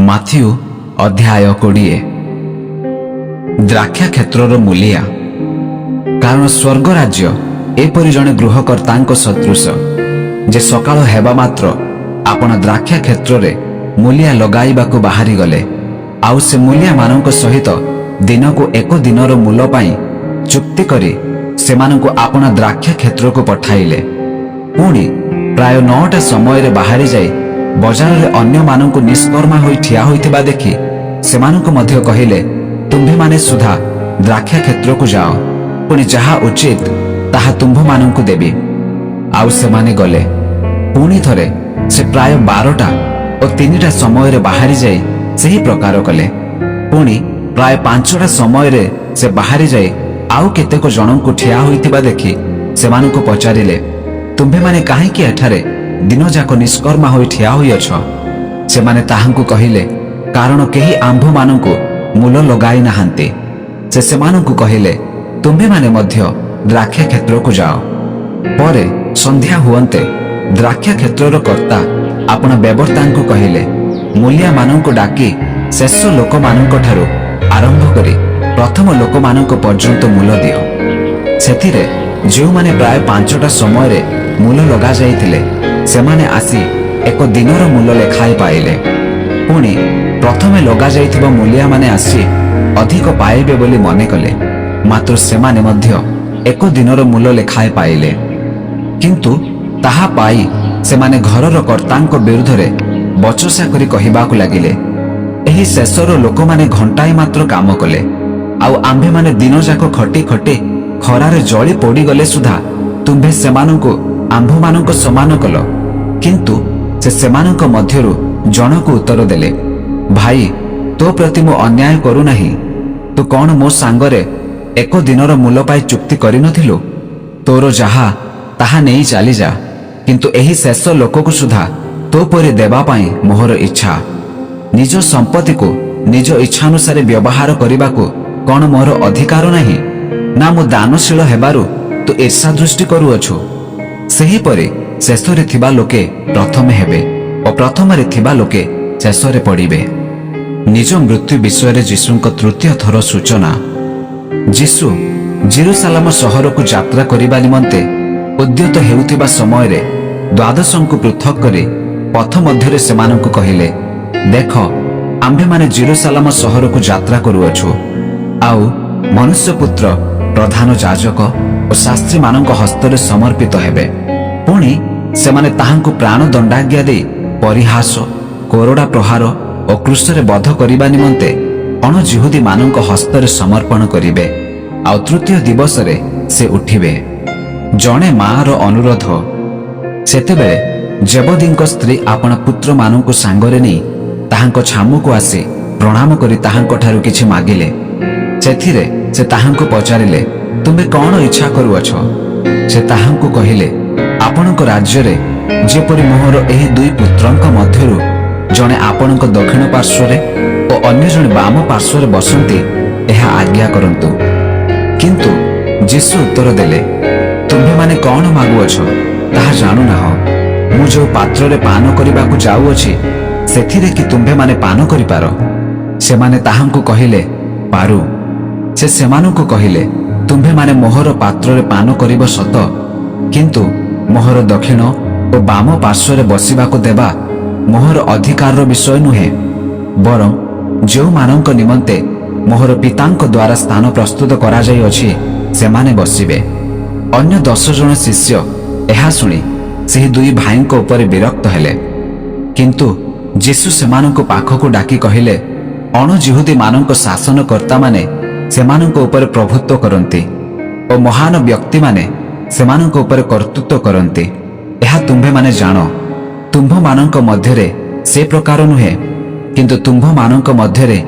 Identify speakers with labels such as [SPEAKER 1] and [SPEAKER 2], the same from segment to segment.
[SPEAKER 1] Matthew ଅଧ୍ୟାୟ 20। ଦ୍ରାକ୍ଷା କ୍ଷେତ୍ରର ମୂଲିଆ। କାରଣ ସ୍ୱର୍ଗ ରାଜ୍ୟ ଏପରି ଜଣେ ଗୃହକର୍ତ୍ତାଙ୍କ ସଦୃଶ, ଯେ ସକାଳ ହେବା ମାତ୍ର ଆପଣା ଦ୍ରାକ୍ଷା କ୍ଷେତ୍ରରେ ମୂଲିଆ ଲଗାଇବାକୁ ବାହାରି ଗଲେ। ଆଉ ସେ ମୂଲିଆମାନଙ୍କ ସହିତ ଦିନକୁ ଏକ ଦିନର ମୂଲ ପାଇଁ ଚୁକ୍ତି କରି ସେମାନଙ୍କୁ ଆପଣା ଦ୍ରାକ୍ଷା କ୍ଷେତ୍ରକୁ ପଠାଇଲେ। ପୁଣି ପ୍ରାୟ 9ଟା ସମୟରେ ବାହାରି ଯାଇ ବଜାରରେ ଅନ୍ୟମାନଙ୍କୁ ନିଷ୍କର୍ମା ହୋଇ ଠିଆ ହୋଇଥିବା ଦେଖି ସେମାନଙ୍କୁ ମଧ୍ୟ କହିଲେ, "ତୁମ୍ଭେମାନେ ସୁଦ୍ଧା ଦ୍ରାକ୍ଷା କ୍ଷେତ୍ରକୁ ଯାଅ, ପୁଣି ଯାହା ଉଚିତ ତାହା ତୁମ୍ଭମାନଙ୍କୁ ଦେବି।" ଆଉ ସେମାନେ ଗଲେ। ପୁଣି ଥରେ ସେ ପ୍ରାୟ 12ଟା ଓ 3ଟା ସମୟରେ ବାହାରି ଯାଇ ସେହି ପ୍ରକାର କଲେ। ପୁଣି ପ୍ରାୟ 5ଟା ସମୟରେ ସେ ବାହାରି ଯାଇ ଆଉ କେତେକ ଜଣଙ୍କୁ ଠିଆ ହୋଇଥିବା ଦେଖି ସେମାନଙ୍କୁ ପଚାରିଲେ, "ତୁମ୍ଭେମାନେ କାହିଁକି ଏଠାରେ ଦିନଯାକ ନିଷ୍କର୍ମା ହୋଇ ଠିଆ ହୋଇଅଛ?" ସେମାନେ ତାହାଙ୍କୁ କହିଲେ, "କାରଣ କେହି ଆମ୍ଭମାନଙ୍କୁ ମୂଲ ଲଗାଇ ନାହାନ୍ତି।" ସେ ସେମାନଙ୍କୁ କହିଲେ, "ତୁମ୍ଭେମାନେ ମଧ୍ୟ ଦ୍ରାକ୍ଷା କ୍ଷେତ୍ରକୁ ଯାଅ।" ପରେ ସନ୍ଧ୍ୟା ହୁଅନ୍ତେ ଦ୍ରାକ୍ଷା କ୍ଷେତ୍ରର କର୍ତ୍ତା ଆପଣା ବେବର୍ତ୍ତାଙ୍କୁ କହିଲେ, "ମୂଲିଆମାନଙ୍କୁ ଡାକି ଶେଷ ଲୋକମାନଙ୍କ ଠାରୁ ଆରମ୍ଭ କରି ପ୍ରଥମ ଲୋକମାନଙ୍କ ପର୍ଯ୍ୟନ୍ତ ମୂଲ ଦିଅ।" ସେଥିରେ ଯେଉଁମାନେ ପ୍ରାୟ 5ଟା ସମୟରେ ମୂଲ ଲଗାଯାଇଥିଲେ, ସେମାନେ ଆସି ଏକ ଦିନର ମୂଲ ଲେଖାଏ ପାଇଲେ। ପୁଣି ପ୍ରଥମେ ଲଗାଯାଇଥିବା ମୂଲିଆମାନେ ଆସି ଅଧିକ ପାଇବେ ବୋଲି ମନେ କଲେ, ମାତ୍ର ସେମାନେ ମଧ୍ୟ ଏକ ଦିନର ମୂଲ ଲେଖାଏ ପାଇଲେ। କିନ୍ତୁ ତାହା ପାଇ ସେମାନେ ଘରର କର୍ତ୍ତାଙ୍କ ବିରୁଦ୍ଧରେ ବଚସା କରି କହିବାକୁ ଲାଗିଲେ, "ଏହି ଶେଷର ଲୋକମାନେ ଘଣ୍ଟାଏ ମାତ୍ର କାମ କଲେ, ଆଉ ଆମ୍ଭେମାନେ ଦିନଯାକ ଖଟି ଖଟି ଖରାରେ ଜଳି ପୋଡ଼ିଗଲେ ସୁଦ୍ଧା ତୁମ୍ଭେ ସେମାନଙ୍କୁ ଆମ୍ଭମାନଙ୍କ ସମାନ କଲ।" କିନ୍ତୁ ସେ ସେମାନଙ୍କ ମଧ୍ୟରୁ ଜଣକୁ ଉତ୍ତର ଦେଲେ, "ଭାଇ, ତୋ ପ୍ରତି ମୁଁ ଅନ୍ୟାୟ କରୁନାହିଁ। ତୁ କ'ଣ ମୋ ସାଙ୍ଗରେ ଏକ ଦିନର ମୂଲ ପାଇଁ ଚୁକ୍ତି କରିନଥିଲୁ? ତୋର ଯାହା ତାହା ନେଇ ଚାଲିଯା। କିନ୍ତୁ ଏହି ଶେଷ ଲୋକକୁ ସୁଦ୍ଧା ତୋ ପରି ଦେବା ପାଇଁ ମୋହର ଇଚ୍ଛା। ନିଜ ସମ୍ପତ୍ତିକୁ ନିଜ ଇଚ୍ଛାନୁସାରେ ବ୍ୟବହାର କରିବାକୁ କ'ଣ ମୋର ଅଧିକାର ନାହିଁ? ନା ମୁଁ ଦାନଶୀଳ ହେବାରୁ ତୁ ଈର୍ଷା ଦୃଷ୍ଟି କରୁଅଛୁ?" ସେହିପରି ଶେଷରେ ଥିବା ଲୋକେ ପ୍ରଥମେ ହେବେ ଓ ପ୍ରଥମରେ ଥିବା ଲୋକେ ଶେଷରେ ପଡ଼ିବେ। ନିଜ ମୃତ୍ୟୁ ବିଷୟରେ ଯୀଶୁଙ୍କ ତୃତୀୟ ଥର ସୂଚନା। ଯୀଶୁ ଜିରୁସାଲାମ ସହରକୁ ଯାତ୍ରା କରିବା ନିମନ୍ତେ ଉଦ୍ୟତ ହେଉଥିବା ସମୟରେ ଦ୍ୱାଦଶଙ୍କୁ ପୃଥକ କରି ପଥ ମଧ୍ୟରେ ସେମାନଙ୍କୁ କହିଲେ, "ଦେଖ, ଆମ୍ଭେମାନେ ଜିରୁସାଲାମ ସହରକୁ ଯାତ୍ରା କରୁଅଛୁ, ଆଉ ମନୁଷ୍ୟପୁତ୍ର ପ୍ରଧାନ ଯାଜକ ଓ ଶାସ୍ତ୍ରୀମାନଙ୍କ ହସ୍ତରେ ସମର୍ପିତ ହେବେ। ପୁଣି ସେମାନେ ତାହାଙ୍କୁ ପ୍ରାଣ ଦଣ୍ଡାଜ୍ଞା ଦେଇ ପରିହାସ, କୋରଡ଼ା ପ୍ରହାର ଓ କ୍ରୁଶରେ ବଧ କରିବା ନିମନ୍ତେ ଅଣଜିହୁଦୀମାନଙ୍କ ହସ୍ତରେ ସମର୍ପଣ କରିବେ। ଆଉ ତୃତୀୟ ଦିବସରେ ସେ ଉଠିବେ।" ଜଣେ ମାଆର ଅନୁରୋଧ। ସେତେବେଳେ ଜେବଦୀଙ୍କ ସ୍ତ୍ରୀ ଆପଣା ପୁତ୍ରମାନଙ୍କୁ ସାଙ୍ଗରେ ନେଇ ତାହାଙ୍କ ଛାମୁକୁ ଆସି ପ୍ରଣାମ କରି ତାହାଙ୍କଠାରୁ କିଛି ମାଗିଲେ। ସେଥିରେ ସେ ତାହାଙ୍କୁ ପଚାରିଲେ, "ତୁମେ କ'ଣ ଇଚ୍ଛା କରୁଅଛ?" ସେ ତାହାଙ୍କୁ କହିଲେ, "ଆପଣଙ୍କ ରାଜ୍ୟରେ ଯେପରି ମୋହର ଏହି ଦୁଇ ପୁତ୍ରଙ୍କ ମଧ୍ୟରୁ ଜଣେ ଆପଣଙ୍କ ଦକ୍ଷିଣ ପାର୍ଶ୍ୱରେ ଓ ଅନ୍ୟ ଜଣେ ବାମ ପାର୍ଶ୍ୱରେ ବସନ୍ତି, ଏହା ଆଜ୍ଞା କରନ୍ତୁ।" କିନ୍ତୁ ଯୀଶୁ ଉତ୍ତର ଦେଲେ, "ତୁମ୍ଭେମାନେ କ'ଣ ମାଗୁଅଛ, ତାହା ଜାଣୁନାହ। ମୁଁ ଯେଉଁ ପାତ୍ରରେ ପାନ କରିବାକୁ ଯାଉଅଛି, ସେଥିରେ କି ତୁମ୍ଭେମାନେ ପାନ କରିପାର?" ସେମାନେ ତାହାଙ୍କୁ କହିଲେ, "ପାରୁ।" ସେ ସେମାନଙ୍କୁ କହିଲେ, "ତୁମ୍ଭେମାନେ ମୋହର ପାତ୍ରରେ ପାନ କରିବ ସତ, କିନ୍ତୁ ମୋହର ଦକ୍ଷିଣ ଓ ବାମ ପାର୍ଶ୍ୱରେ ବସିବାକୁ ଦେବା ମୋହର ଅଧିକାରର ବିଷୟ ନୁହେଁ, ବରଂ ଯେଉଁମାନଙ୍କ ନିମନ୍ତେ ମୋହର ପିତାଙ୍କ ଦ୍ୱାରା ସ୍ଥାନ ପ୍ରସ୍ତୁତ କରାଯାଇଅଛି, ସେମାନେ ବସିବେ।" ଅନ୍ୟ 10 ଜଣ ଶିଷ୍ୟ ଏହା ଶୁଣି ସେହି ଦୁଇ ଭାଇଙ୍କ ଉପରେ ବିରକ୍ତ ହେଲେ। କିନ୍ତୁ ଯୀଶୁ ସେମାନଙ୍କୁ ପାଖକୁ ଡାକି କହିଲେ, "ଅଣଜିହୁଦୀମାନଙ୍କ ଶାସନକର୍ତ୍ତାମାନେ ସେମାନଙ୍କ ଉପରେ ପ୍ରଭୁତ୍ୱ କରନ୍ତି ଓ ମହାନ ବ୍ୟକ୍ତିମାନେ ସେମାନଙ୍କ ଉପରେ କର୍ତ୍ତୃତ୍ୱ କରନ୍ତି, ଏହା ତୁମ୍ଭେମାନେ ଜାଣ। ତୁମ୍ଭମାନଙ୍କ ମଧ୍ୟରେ ସେ ପ୍ରକାର ନୁହେଁ, କିନ୍ତୁ ତୁମ୍ଭମାନଙ୍କ ମଧ୍ୟରେ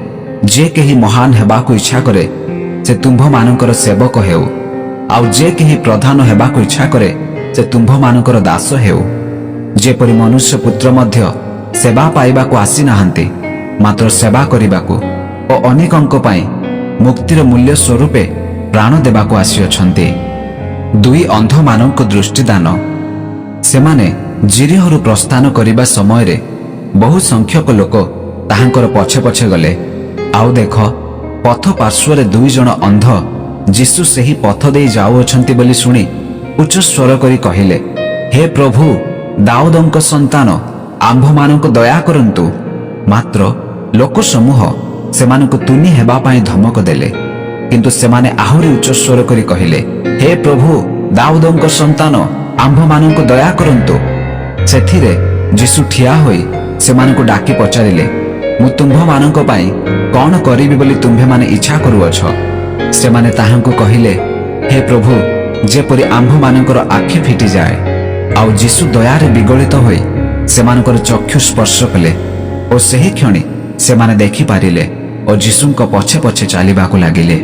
[SPEAKER 1] ଯେ କେହି ମହାନ ହେବାକୁ ଇଚ୍ଛା କରେ, ସେ ତୁମ୍ଭମାନଙ୍କର ସେବକ ହେଉ। ଆଉ ଯେ କେହି ପ୍ରଧାନ ହେବାକୁ ଇଚ୍ଛା କରେ, ସେ ତୁମ୍ଭମାନଙ୍କର ଦାସ ହେଉ। ଯେପରି ମନୁଷ୍ୟ ପୁତ୍ର ମଧ୍ୟ ସେବା ପାଇବାକୁ ଆସିନାହାନ୍ତି, ମାତ୍ର ସେବା କରିବାକୁ ଓ ଅନେକଙ୍କ ପାଇଁ ମୁକ୍ତିର ମୂଲ୍ୟ ସ୍ୱରୂପେ ପ୍ରାଣ ଦେବାକୁ ଆସିଅଛନ୍ତି।" ଦୁଇ ଅନ୍ଧମାନଙ୍କୁ ଦୃଷ୍ଟିଦାନ। ସେମାନେ ଯିରୀହୋରୁ ପ୍ରସ୍ଥାନ କରିବା ସମୟରେ ବହୁ ସଂଖ୍ୟକ ଲୋକ ତାହାଙ୍କ ପଛେ ପଛେ ଗଲେ। ତାହାଙ୍କର ପଛେ ପଛେ ଗଲେ। ଆଉ ଦେଖ, ପଥ ପାର୍ଶ୍ୱରେ 2 ଜଣ ଅନ୍ଧ ଯୀଶୁ ସେହି ପଥ ଦେଇ ଯାଉଅଛନ୍ତି ବୋଲି ଶୁଣି ଉଚ୍ଚ ସ୍ୱର କରି କହିଲେ, "ହେ ପ୍ରଭୁ, ଦାଉଦଙ୍କ ସନ୍ତାନ, ଆମ୍ଭମାନଙ୍କୁ ଦୟା କରନ୍ତୁ।" ମାତ୍ର ଲୋକ ସମୂହ ସେମାନଙ୍କୁ ତୁନି ହେବା ପାଇଁ ଧମକ ଦେଲେ। କିନ୍ତୁ ସେମାନେ ଆହୁରି ଉଚ୍ଚସ୍ୱର କରି କହିଲେ, "ହେ ପ୍ରଭୁ, ଦାଉଦଙ୍କ ସନ୍ତାନ, ଆମ୍ଭମାନଙ୍କୁ ଦୟା କରନ୍ତୁ।" ସେଥିରେ ଯୀଶୁ ଠିଆ ହୋଇ ସେମାନଙ୍କୁ ଡାକି ପଚାରିଲେ, "ମୁଁ ତୁମ୍ଭମାନଙ୍କ ପାଇଁ କଣ କରିବି ବୋଲି ତୁମ୍ଭେମାନେ ଇଚ୍ଛା କରୁଅଛ?" ସେମାନେ ତାହାଙ୍କୁ କହିଲେ, "ହେ ପ୍ରଭୁ, ଯେପରି ଆମ୍ଭମାନଙ୍କର ଆଖି ଫିଟିଯାଏ।" ଆଉ ଯୀଶୁ ଦୟାରେ ବିଗଳିତ ହୋଇ ସେମାନଙ୍କର ଚକ୍ଷୁ ସ୍ପର୍ଶ କଲେ ଓ ସେହି କ୍ଷଣି ସେମାନେ ଦେଖିପାରିଲେ ଓ ଯୀଶୁଙ୍କ ପଛେ ପଛେ ଚାଲିବାକୁ ଲାଗିଲେ।